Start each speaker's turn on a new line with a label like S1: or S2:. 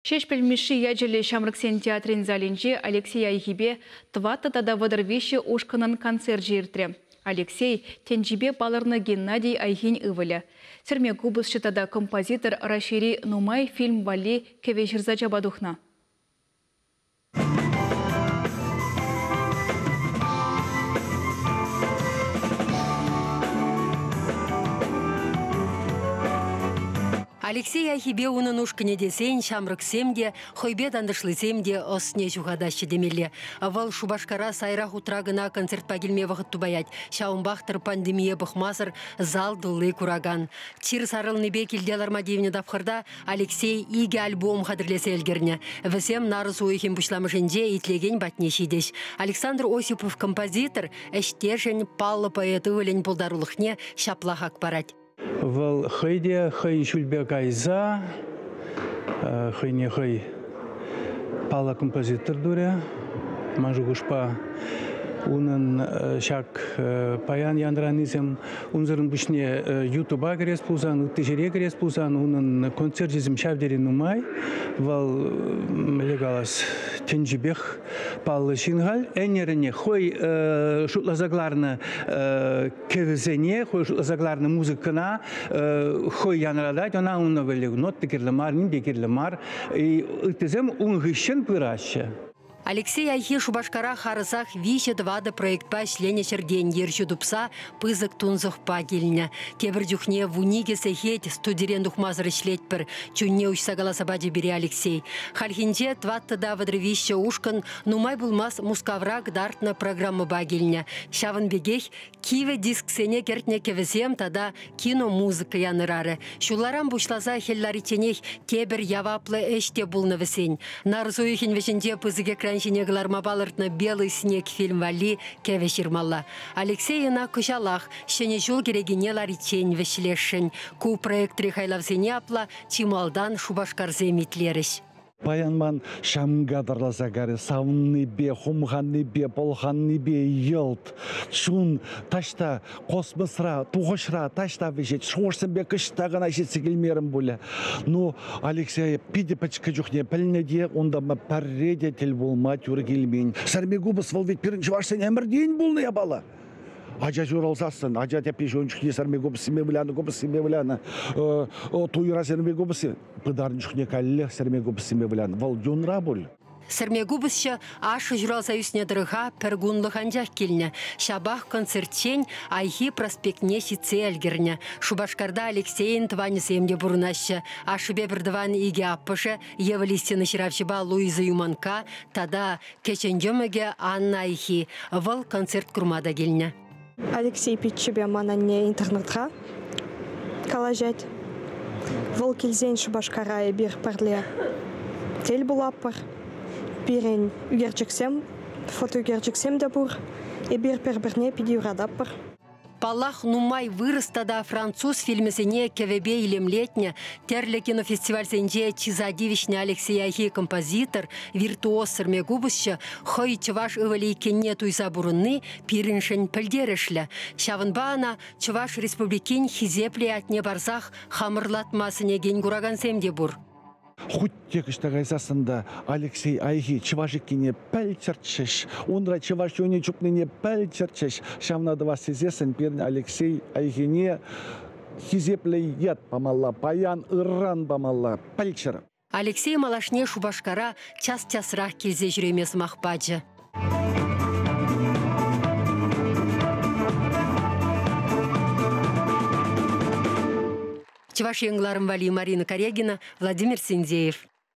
S1: Ҫеҫпӗл Мишши ячӗллӗ ҫамрӑксен театрӗн залӗнче Алексей Айхипе тӑваттӑ тата 33 ушкӑнӑн концерчӗ иртрӗ. Алексей, тӗнчипе палӑрнӑ Геннадий Айхин ывӑлӗ. Сӗрме купӑсҫӑ тата композитор Раҫҫейри нумай фильм валли кӗвӗ ҫырса чапа тухнӑ.
S2: Алексей Айхипе унӑн ушкӑнӗ тесен ҫамрӑксем те, хӑйпе тантӑшлисем те ӑсне ҫухатаҫҫӗ темелле. Вӑл Шупашкара сайра хутра кӑна концертпа килме вӑхӑт тупаять. Ҫавӑнпах-тӑр пандемие пӑхмасӑр зал тулли куракан. Чир сарӑлнипе килте ларма тивнӗ тапхӑрта Алексей икӗ альбом хатӗрлесе ӗлкӗрнӗ. Вӗсем нарӑс уйӑхӗн пуҫламӑшӗнче итлекен патне ҫитӗҫ. Александр Осипов композитор ӗҫтешӗн, паллӑ поэт ывӑлӗн пултарулӑхне ҫапла хак парать.
S3: Вӑл хӑй те хӑйӗн ҫулпе кайса хӑйне хӑй паллӑ композитор турӗ. Ман шухӑшпа, унӑн ҫак паян янранисем унсӑрӑн пуҫне Ютуба кӗрес пулсан, ытти ҫӗре кӗрес пулсан унӑн концерчӗсем ҫав тери нумай. Вӑл, мӗнле калас, тӗнчипех паллӑ ҫын халь. Ӗнерӗнех хӑй шутласа кӑларнӑ кӗвӗсене, хӑй шутласа кӑларнӑ музыкӑна хӑй янратать, ӑна унӑн валли нота кирлӗ мар, ним те кирлӗ мар. Ыттисем ун хыҫҫӑн пыраҫҫӗ.
S2: Алексей Айхи Шупашкара харӑсах виҫӗ-тӑватӑ проектпа ӗҫленӗ ҫӗртен ерҫӳ тупса пысӑк тунсӑхпа килнӗ. Тепӗр чухне 12 сехет студирен тухмасӑр ӗҫлетпӗр, чунне уҫса каласа пачӗ пире Алексей. Хальхинче тӑваттӑ та 33 ушкӑн нумай пулмасть Мускавра кӑтартнӑ программӑпа килнӗ. Ҫавӑн пекех кивӗ дисксене кӗртнӗ кӗвӗсем тата киномузыка янӑрарӗ. Ҫулларан пуҫласа хӗл ларичченех тепӗр яваплӑ ӗҫ те пулнӑ вӗсен. Нарӑс уйӑхӗн вӗҫӗнче пысӑк экран ҫине кӑларма палӑртнӑ «Белый снег» фильм валли кӗвӗ ҫырмалла. Алексей ӑна кӑҫалах Ҫӗнӗ ҫул кӗрекине лариччен вӗҫлесшӗн. Ку проектри хайлавсене апла чи малтан Шупашкарсем итлерӗҫ.
S4: Паян ман ҫамка тӑрласа карӗ, савӑннипе, хумханнипе, пӑлханнипе йӑлт. Чун таҫта космосра, тухӑҫра таҫта вӗҫет. Шухӑшсемпе кӑҫта кӑна ҫитсе килмерӗм пулӗ. Ну, Алексей питӗ пӗчӗккӗ чухне пӗлнӗ те, унта пӗрре те тӗл пулма тӳр килмен. Сӗрме купӑс вӑл ведь пирӗн чӑвашсен ӗмӗртен пулнӑ япала. Ача ҫуралсассӑн, ача тепри ҫул чухне сӗрме купӑссемпе вылянӑ, купӑссемпе вылянӑ. Туйра сӗрме купӑсси пытарнӑ чухне каллех сӗрме купӑссемпе вылянӑ. Вӑл юнра пуль.
S2: Сӗрме купӑсҫӑ ашшӗ ҫуралса ӳснӗ тӑрӑха пӗр кунлӑх анчах килнӗ. Ҫапах концертчен Айхи проспектне ҫитсе ӗлкӗрнӗ. Шупашкарта Алексейӗн тӑванӗсем те пурӑнаҫҫӗ. Ашшӗпе пӗртӑван икӗ аппӑшӗ Ева Листина ҫыравҫӑпа Луиза Юманка тата кӗҫӗн йӑмӑкӗ Анна Айхи. Вӑл концерт курма та килнӗ.
S5: Алексей пиччепе ман анне интернетра калаҫать. Вӑл килсен Шупашкара эпир пӗрле тӗл пулатпӑр. Пирӗн ӳкерчӗксем, фотоӳкерчӗксем те пур. Эпир пӗр-пӗрне питӗ юрататпӑр.
S2: Паллах, нумай вырӑс тата француз фильмӗсене кӗвӗпе илемлетнӗ, тӗрлӗ кинофестивальсенче чыса тивӗҫнӗ Алексей Айхи композитор, виртуоз сӗрме купӑсҫӑ хӑй чӑваш ывӑлӗ иккенне туйса пурӑнни пирӗншӗн пӗлтерӗшлӗ. Ҫавӑнпа ӑна Чӑваш Республикин хисеплӗ ятне парсах хамӑрлатма сӗнекен куракансем те пур.
S4: Хуть те кӑҫта кайсассӑн та Алексей Айхи чӑваш иккине пӗлтерчӗҫ. Унра чӑваш юнӗ чупнине пӗлтерчӗҫ. Ҫавна тӑвас тесессӗн пирӗн Алексей Айхине хисеплӗ ят памалла, паян ырран памалла. Пӗлчӗр.
S2: Алексей малашне Шупашкара час-часрах килсе ҫӳреме сӑмах пачӗ. Чӑваш Ен кӑларӑм валли Марина Карягина, Владимир Синдеев.